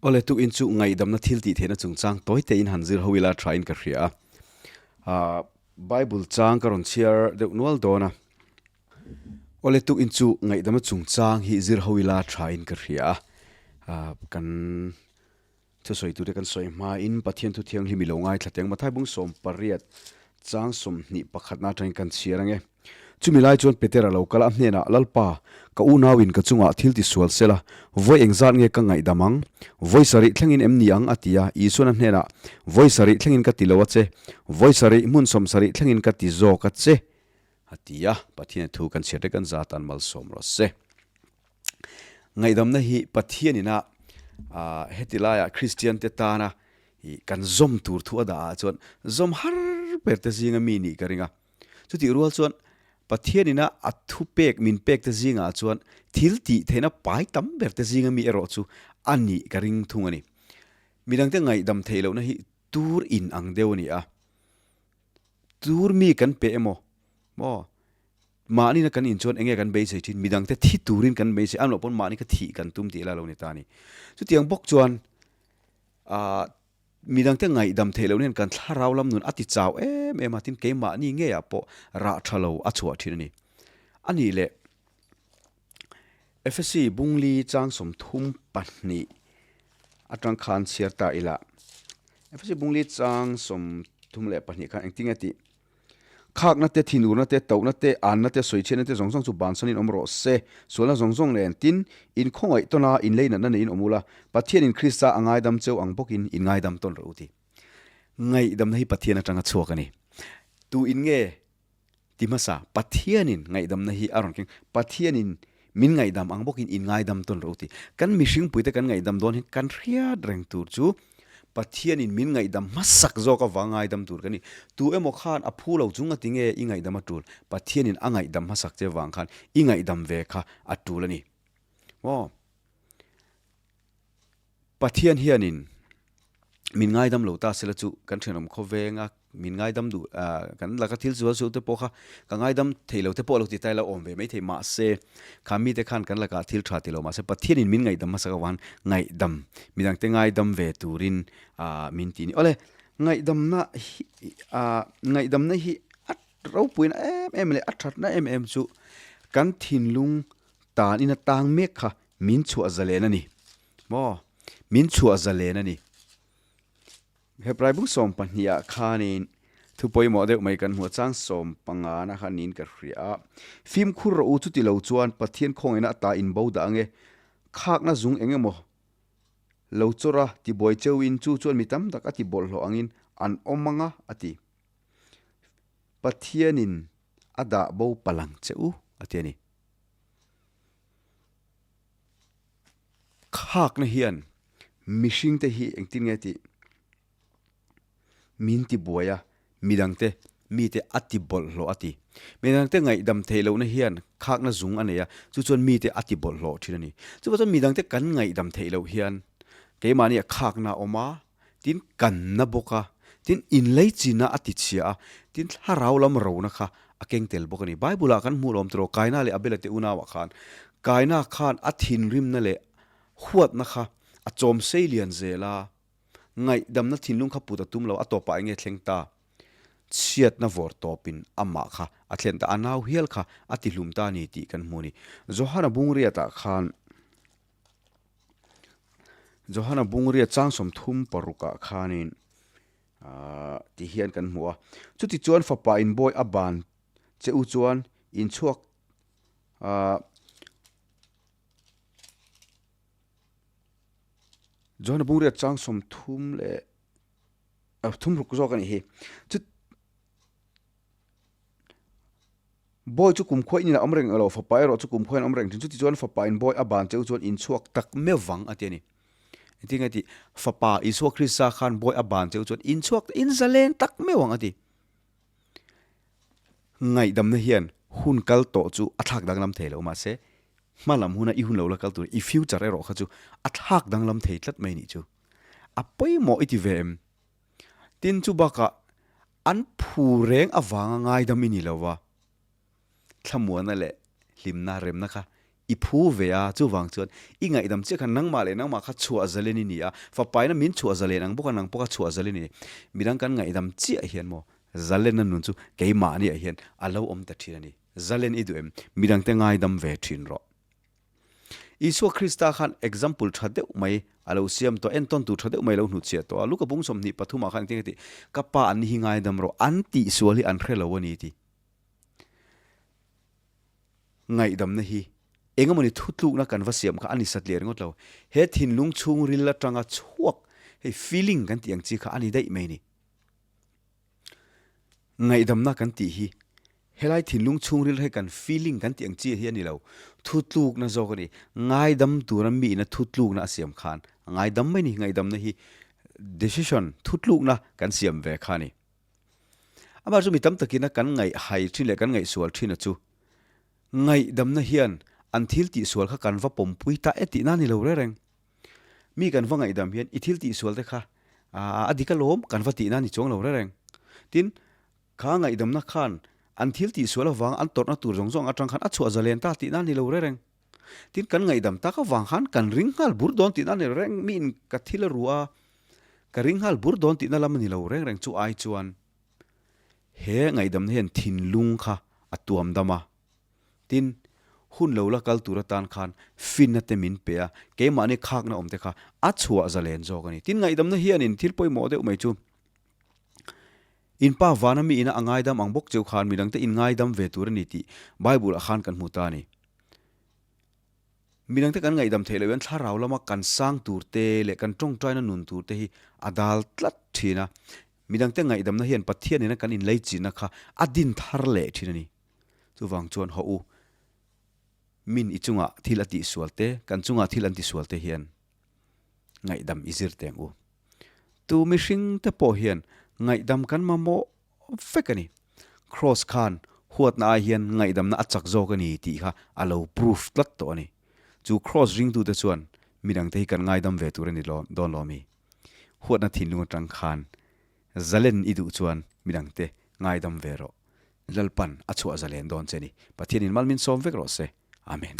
Awle tukin chu ngaihdamna thil tih theihna chungchang tawi te in han zir ho ila tha in ka hria a. Ahh Bible chang ka rawn chhiar deuh nual dawn a. Awle tukin chu ngaihdamna chungchang hi zir ho ila tha in ka hria a. Ahh kan Thusawi tute kan sawi hmain Pathian thu thianghlim i lo ngaithla teng Mathai bung 18 chang 21 na atangin kan chhiar ange. Chumi lai chuan Peter a lo kal a, a hnenah, Lalpa, ka unauin ka chungah thil ti sual sela, vawi engzat nge ka ngaihdam ang? Vawi sarih thlengin em ni ang? a ti a. Isuan a hnenah, Vawi sarih thlengin ka ti lo a che, vawi sarih hmun 70 thlengin ka ti zawk a che, a ti a. Pathian thu kan chhiar te kan zat an malsawm rawh se. Ngaihdamna hi Pathianina heti laiah Kristian te tana kan zawm tur thu a dah ah chuan zawm har ber te zinga mi nih ka ring a. Chutih rual chuan Pathianina a thu pek min pek te zingah chuan thil tih theihna pai tam ber te zinga mi erawh chu a nih ka ring thung a ni. Midangte ngaihdam theih lohna hi tur in ang deuh a ni a. Tur mi kan pe emaw maw? Mahni na kan in chuan enge kan beisei thin, midangte thi turin kan beisei, an loh pawn mahni kha thih kan tum tih la lo ni ta a ni. Chutiang bawk chuan aah midangte ngaihdam theih loh hian kan thlarau lam nun a ti chau em em a, tin keimahni ngeiah pawh rah tha lo a chhuah thin a ni. A nih leh Efesi Bungli chang 32 atang khan chhiar ta ila, Efesi Bungli chang 32 khan engtin nge tih? Khakna te, thinurna te, tohna te, anna te, sawichhiatna te zawng zawng chu bansanin awm rawh se. Sualna zawng zawng nen tin, in khawngaih tawn a, in leinatna neiin awm ula, Pathianin Krista a ngaidam cheu ang bawkin in ngaidam tawn rawh u ti. Ngaihdamna hi Pathian atanga chhuak a ni. Tu in nge ti hmasa? Pathianin ngaihdamna hi a rawn keng. Pathianin min ngaihdam ang bawkin in ngaidam tawn rawh u ti. Kan mihringpuite kan ngaihdam dawn hian kan hriat reng tur chu Pathianin min ngaihdam hmasak zawk avang ngaidam tur ka ni. Tu emaw khan a phu lo chung a ti nge i ngaihdam a tul? Pathianin a ngaihdam hmasak che vang khan i ngaihdam ve kha a tul a ni. Maw? Pathian hianin min ngaidam lo ta sela chu kan thenawm khawvenga min ngaidam duh kan laka thil zual sual te pawh kha ka ngaidam thei lo te pawh lo ti ta ila awm ve mai thei mahse kha mite khan kan lakah thil tha ti lo mahse Pathianin min ngaihdam hmasak avang ngaihdam midangte ngaidam ve turin min ti a ni. Awle ngaihdamna hi ngaihdamna hi a ropuina em em leh a thatna em em chu kan thinlung tan in a tang mek kha min chhuah zalen a ni. Maw? Min chhuah zalen a ni. Hebrai bung 12 ah khanin thu pawimawh deuh mai kan hmu a, chang 15 na kha niin ka hria a. Fimkhur rawh u, chuti lo chuan Pathian khawngaihna a ta in bo dah ange. Khakna zung eng emaw lo chawr a, tibuai cheuhin chu chuan mi tam tak a ti bawlhhlawh angin an awm anga a ti. Pathianin a dah bo palang che u a ti a ni. Khakna hian mihringte hi engtin nge tih min ti buai a, midangte mite a ti bawlhhlawh a ti. Midangte ngaihdam theih lohna hian khakna zung a nei a, chu chuan mite a ti bawlhhlawh thin a ni. Chuvang chuan midangte kan ngaihdam theih loh hian keimahni a khakna a awm a, tin kanna bawk a, tin inleichina a ti chhia a, tin thlarau lam rona kha a keng tel bawk a ni. Bible ah kan hmuh lawm tawh Kaina leh Abela te unauah khan Kaina khan a thinrimna leh huatna kha a chawm sei lian zel a, ngaihdamna thinlung kha put a tum lo, a tawpah enge thleng ta? Chhiatna vawr tawpin amah kha a thlen ta, a nau hial kha a ti hlum ta a ni tih kan hmu a ni. Johana Bungriatah khan Johana Bungria chang 36 ah khanin ti hian kan hmu a. Chuti chuan fapa in bawi a ban che u chuan in chhuak Johana Bungria chang 30 leh 36 zawk a nih hi. Bawi chu kumkhua in inah awm reng elo, fapa erawh chu kumkhua in awm reng thin. Chutichuan fapa in bawi a ban cheu chuan in chhuak tak meuh vang a ti a ni. Engtin nge tih? Fapa Isua Krista khan bawi a ban cheu chuan in chhuak in zalen tak meuh ang a ti. Ngaihdamna hian hun kal tawh chu a thlak danglam thei lo mahse hma lam huna i hun lo la kal tur i future erawh kha chu a thlak danglam thei tlat mai nih chu. A pawimawh i ti ve em? Tin chu bakah an phu reng avanga ngaidam i ni lo va. Thlamuana leh hlimna remna kha i phu ve a, chuvang chuan i ngaihdam chiah khan nangmah leh nangmah kha chhuah zalen i ni a, fapaina min chhuah zalen ang bawk a, nang pawh kha chhuah zalen i ni. Midang kan ngaihdam chiah hian maw zalenna nun chu keimahniah hian a lo awm ta thin a ni. Zalen i duh em? Midangte ngaidam ve thin rawh. Isua Krista khan example tha deuh mai a lo siam tawh, entawn tur tha deuh mai a lo hnutchhiah tawh a. Luka bung 23 ah khan engtin nge tih, Ka pa an ni hi ngaidam rawh, an tihsual hi an hre lo a ni ti. Ngaihdamna hi engemawni thutlukna kan va siam kha a ni satliah ringawt lo. He thinlung chhungril atanga chhuak, hei feeling kan tih ang chi kha a ni daih mai a ni. Ngaihdamna kan tih hi helai thinlung chhungril hi kan feeling kan tih ang chi hi a ni lo, thutlukna zawk a ni. Ngaidam tura miin a thutlukna a siam khan a ngaidam mai a ni. Ngaihdamna hi decision, thutlukna kan siam ve kha a ni. Amah chu mi tam takin a kan ngaihhai thin leh kan ngaihsual thin a chu ngaihdamna hian an thil tihsual kha kan va pawmpui ta e tihna a ni lo reng reng. Mi kan va ngaihdam hian i thil tihsual te kha a dik alawm kan va tihna a ni chuang lo reng reng. Tin, kha ngaihdamna khan an thil tihsual avang an tawrhna tur zawng zawng atang khan a chhuah zalen ta tihna a ni lo reng reng. Tin, kan ngaihdam tak avang khan kan ring nghal bur dawn tihna a ni lo reng. Miin ka thil a ru a, ka ring nghal bur dawn tihna lam a ni lo reng reng. Chu ai chuan he ngaihdamna hian thinlung kha a tuam dam a. Tin, hun lo la kal tur atan khan finna te min pe a, keimahni khakna awm te kha a chhuah zalen zawk a ni. Tin, ngaihdamna hianin thil pawimawh deuh mai chu in pa vana mi ina a ngaidam ang bawk cheu khan midangte in ngaidam ve tur a ni tih Bible-ah khan kan hmu ta a ni. Midangte kan ngaihdam theih loh hian thlarau lama kan sang tur te leh kan tawngtaina nun tur te hi a dal tlat thin a. Midangte ngaihdamna hian Pathian nena kan inleichinna kha a din thar leh thin a ni. Chuvang chuan haw u, min i chungah thil a tihsual te, kan chungah thil an tisual te hian ngaihdam i zir teng u. Tu mihring te pawh hian ngaihdam kan mamawh vek a ni. Kraws khan huatna ai hian ngaihdamna a chak zawk a ni tih kha a lo proof tlat tawh a ni. Chu kraws ringtute chuan midangte hi kan ngaidam ve tur a ni dawn lo mi? Huatna thinlung atang khan zalen i duh chuan midangte ngaidam ve rawh. Lalpan a chhuah zalen dawn che ni. Pathianin mal min sawm vek rawh se. Amen.